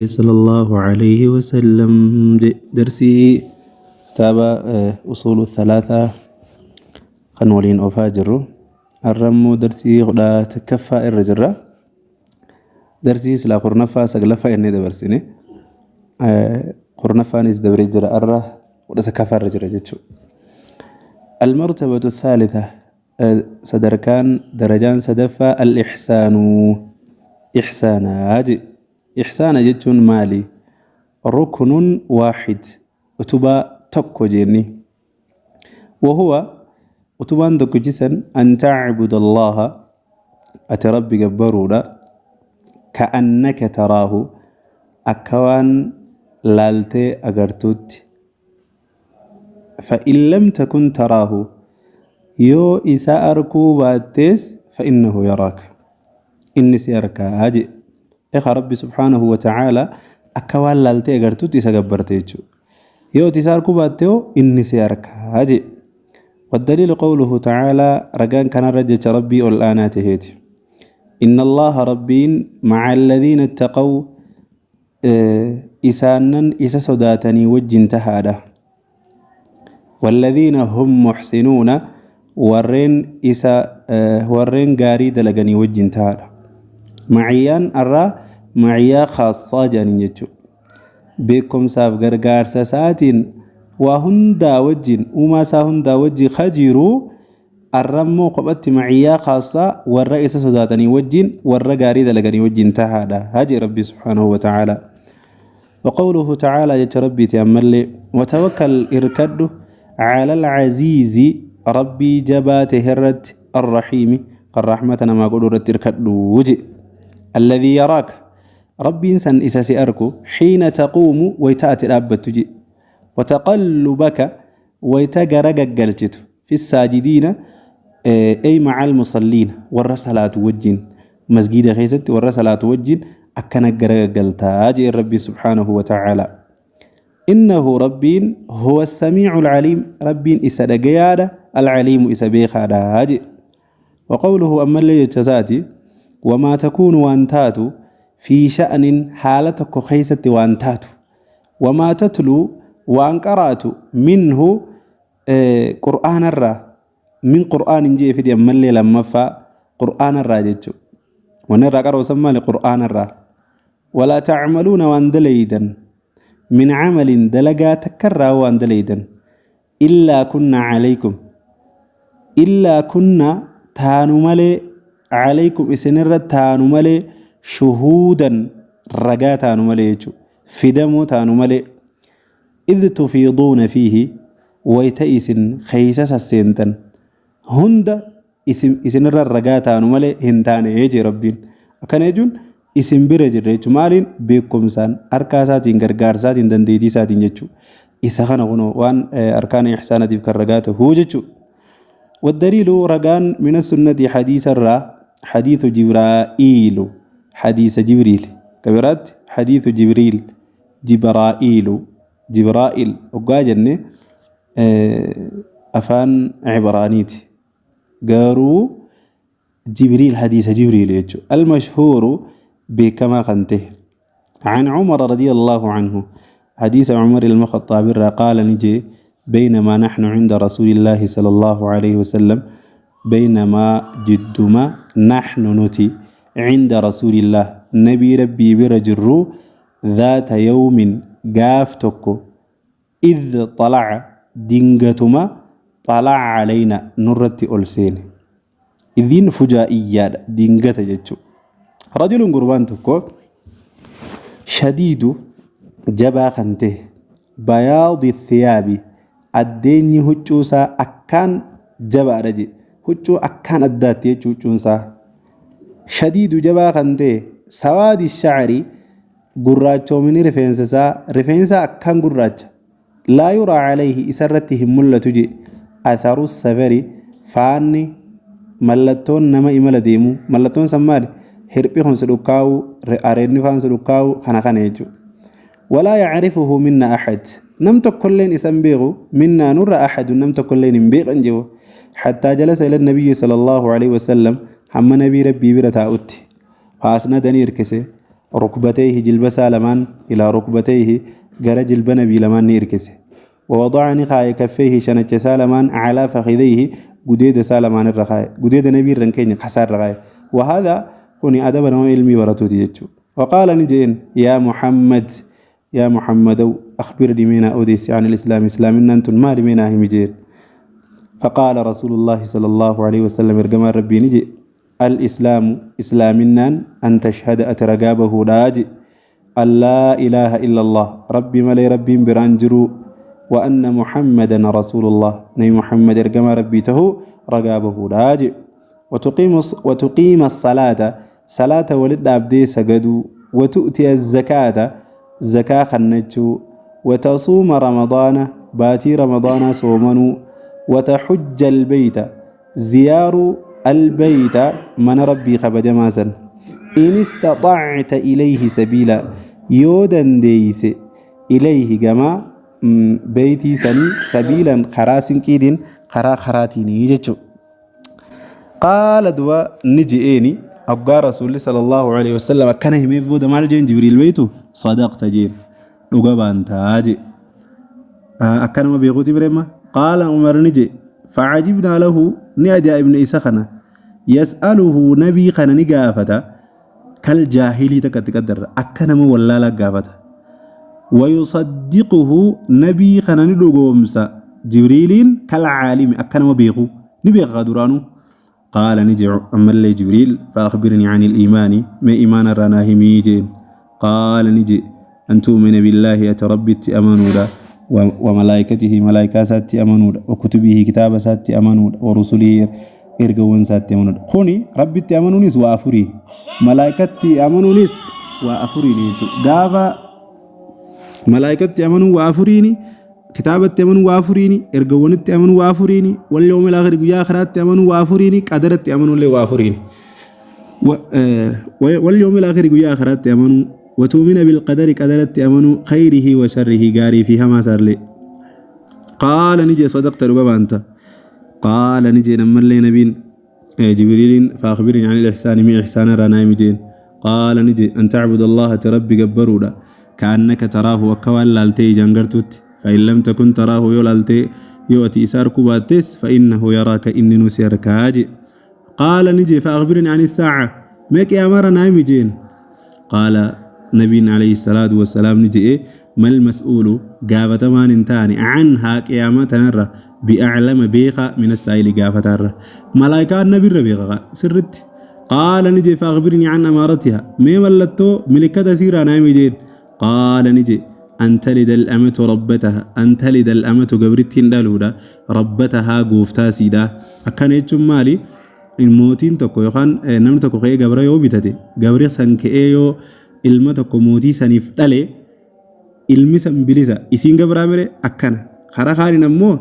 صلى الله عليه وسلم. Darsii kitaaba usuulu thalaataa kan waliin oofaa jirru, har'a immoo darsii 11ffaa irra jirra. Darsii silaa 10ffaa, 9ffaa jennee dabarsine, 10ffaanis dabree jira, har'a 11ffaa irra jira jechuudha. المرتبة الثالثة, sadarkaan darajaan sadaffaa, الإحسان, إحسانaa je. Ihsaana jechuun maali? ركن واحد, utubaa tokko jenni. وهو, utubaan tokkichi أن تعبد الله, ati Rabbi gabbaruudha, كأنك تراه, akka waan laaltee agartuutti. فإن لم تكن تراه, yoo isa arkuu baattees, فإنه يراك, inni si arkaa je. Egaa Rabbi سبحانه وتعالى akka waan laaltee agartuutti isa gabbarte jechuudha. Yoo ati isa arkuu baatte hoo, inni si arkaa je. والدليل قوله تعالى, ragaan kanarra jecha Rabbii ol aanaa taheeti. إن الله, Rabbiin, مع الذين اتقوا, isaanan isa sodaatanii wajjin tahaadha. والذين هم محسنون, warreen isa warreen gaarii dalaganii wajjin tahaadha. Maciyyaan arraa maciyyaa خاصة jedhaniin jechuudha. Beekumsaaf gargaarsa isaatiin waa hundaa wajjin, uumaa isaa hundaa wajjin kajiru, arrammoo kophatti maciyyaa خاصة warra isa sodaatanii wajjin, warra gaarii dalaganii wajjin tahaadha. Haji Rabbi سبحانه وتعالى. وقوله تعالى, jecha Rabbiiti ammallee, وتوكل, irkadhu, على العزيز, Rabbii jabaa taherratti, الرحيم, kan rahmata namaa godhu irratti irkadhu je. الذي يراك, Rabbiin san isa si arku, حين تقوم, wayta ati dhaabbattu je, وتقلبك, wayta gara gaggalchitu, في الساجدين, أي مع المصلين, warra salaatu wajjin, masgiida keessatti warra salaatu wajjin akkana gara gaggaltaa jee Rabbi سبحانه وتعالى. إنه, Rabbiin, هو السميع العليم, Rabbiin isa dhagayaadha, العليم, isa beekaadha jee. وقوله, ammallee jecha isaati, وما تكون, waan taatu, في شأن, haala tokko keessatti waan taatu, وما تتلو, waan qaraatu, منه, qur'aanarraa, من قرآن jee fidi ammallee lammaffaa, qur'aanarraa jechuu. Wanni irraa qara'u san maali? Qur'aanarraa. ولا تعملون, waan dalaydan, من عمل, dalagaa takkarraa waan dalaydan, إلا كنا عليكم, إلا كنا, taanu malee, عليكم, isinirra taanu malee, شهودا, ragaa taanu malee jechuudha, fidamoo taanu malee, إذ تفيضون فيه, wayta isin keeysa sasseentan hunda isinirra ragaa taanu malee hin taane jee Rabbiin. Akkana jechuun isin bira jirra jechuudha. Maaliin? Beekumsaan, harkaa isaatiin, gargaarsaatiin, dandeettii isaatiin jechuudha. Isa kana kunoo waan arkaana ihsaanatiif kan ragaa ta'uu jechuudha. والدليل, ragaan, من السنة, حديث الرا, حديث جبرائيل, حديث جبريل كبرات, حديث جبريل, جبرائيل, جبرائيل وقا جنة afaan Cibraaniiti garuu Jibriil, حديث جبريل jechuudha, المشهور, beekamaa kan ta'e, عن عمر رضي الله عنه, حديث عمر المخطاب قال نجي, بينما نحن عند رسول الله صلى الله عليه وسلم, بينما, jidduma, نحن, nuti, عند رسول الله, nabii Rabbii bira jirru, ذات يوم, gaaf tokko, إذ طلع, dingatuma, طلع علينا, nurratti ol seene. Idhiin fujaa'iyyaadha, dingata jechuudha. رجل, gurbaan tokko, شديد, jabaa kan ta'e, بياض الثياب, addeenyi huccuusaa akkaan jabaadha jedhe, huccuu akkaan addaatti jechuu huccuunsaa. شديد, jabaa kan ta'e, سواد الشعر, gurraachoomini rifeensa isaa, rifeensa akkaan gurraacha, لا يرى عليه, isarratti hin mul'atu jedhe, أثر السفر, faanni mallattoon nama imala deemu. Mallattoon san maali? Hirphi kun si dhukkaa'u, areedni faan si dhukkaa'u, kana kana jechuudha. ولا يعرفه منا أحد, nam tokkolleen isan beeku, منا, nurra, أحد, nam tokkolleen hin beekan jiru, حتى جلس إلى النبي صلى الله عليه وسلم, hamma nabii Rabbii bira taa'utti, فأسندني, hirkise, Rukbatayhi jilba isaa lamaan ilaa rukbatayhi gara jilba nabii lamaan ni irkise. Wawada'a ni kaaye kaffeehi shanacha isaa lamaan calaa fakhidayhi gudeeda isaa lamaan irra kaaye. Gudeeda nabii irra hin keenye kasaa irra kaaye. Wahadha kuni adaba nama ilmii baratuuti jechuudha. Waqaala ni jeen yaa Muhammad yaa Muhammadaw akhbirni mee naa odeessi an islaam islaaminaan tun maali mee naa himi jeen. فقال رسول الله صلى الله عليه وسلم ergamaan rabbii ni jee الإسلام islaaminaan أن تشهد ati ragaa bahuudha je أن لا إله إلا الله rabbi malee rabbiin biraan jiru وأن محمدا رسول الله nabi Muhammad ergamaa rabbii tahuu ragaa bahuudha je وتقيم الصلاة salaata walit dhaabdee sagaduu وتؤتي الزكاة zakaa kannachuu وتصوم رمضان baatii ramadaanaa soomanuu وتحج البيت ziyaaruu البيت mana rabbii kabajamaa san إن استطعت إليه سبيلا yoo dandeeyse إليه gama beeytii sanii سبيلا karaa sinqiitiin karaa karaatiinii jechuudha. قال duba ni je'eeni hoggaa rasuulli صلى الله عليه وسلم akkana himee booda maal jeen Jibriil beeytu صدقت jeen dhuga baantaa je akkanuma beekuuti bireemma. قال Umar ni je فعجبنا له ni ajaa'ibne isa kana يسأله nabii kana ni gaafata كالجاهل takkatti qaddarra akka nama wallaalaa gaafata ويصدقه nabii kana ni dhugoomsa Jibriiliin كالعالم akka nama beeku ni beeka duraanuu. قال ni jedhu ammallee Jibriil فأخبرني عن الإيمان mee iimaana irraa naa himii jeen. قال ni je أن تؤمن بالله ati rabbitti amanuudha وملائكته malaayikaa isaatti amanuudha وكتبه kitaaba isaatti amanuudha ورسله ergawwan isaatti amanuudha. Kuni rabbitti amanuunis waa afuriin malaayikatti amanuunis waa afuriin jechuudha. Gaafa malaayikatti amanuun waa afuriini, kitaabatti amanuun waa afuriini, ergawwanitti amanuun waa afuriini, واليوم الآخر guyyaa akhiraatti amanuun waa afuriini, qadaratti amanuullee waa afuriini. واليوم الآخر guyyaa akhiraatti amanuu وتؤمن بالقدر qadaratti amanuu خيره وشره gaarii fi hamaa isaallee. قال ni jee صدقت dhuga baanta. قال ni jeen ammallee nabiin Jibriiliin فأخبرني عن الإحسان mee ihsaana irraa naa himi jeen. قال ni jee أن تعبد الله ati rabbi gabbaruudha كأنك تراه akka waan laaltee ijaan gartuutti فإن لم تكن تراه yoo laaltee yoo ati isa arkuu baattees فإنه يراك inni nu si arkaa je. قال ni jee فأخبرني عن الساعة mee qiyaamaa irraa naa himi jeen. قال nabiin عليه الصلاة والسلام ni jee ما المسؤول gaafatamaan hin taane عنها qiyaamaa tanarra بأعلم beekaa من السائل gaafataarra malaayikaan nabirra beeka sirritti. قال ni jee فأخبرني عن أماراتها mee mallattoo milikkata isiirraa naa himi jeen. قال ni jee أن تلد الأمة ربتها أن تلد الأمة gabrittiin dhaluudha ربتها gooftaa siidha. Akkana jechuun maali? Mootiin tokko yookaan namni tokko ka'ee gabra yoo bitate gabri san ka'ee yoo ilma tokko mootii saniif dhale ilmi san bilisa isiin gabraa mire akkana karaa kaaniin ammoo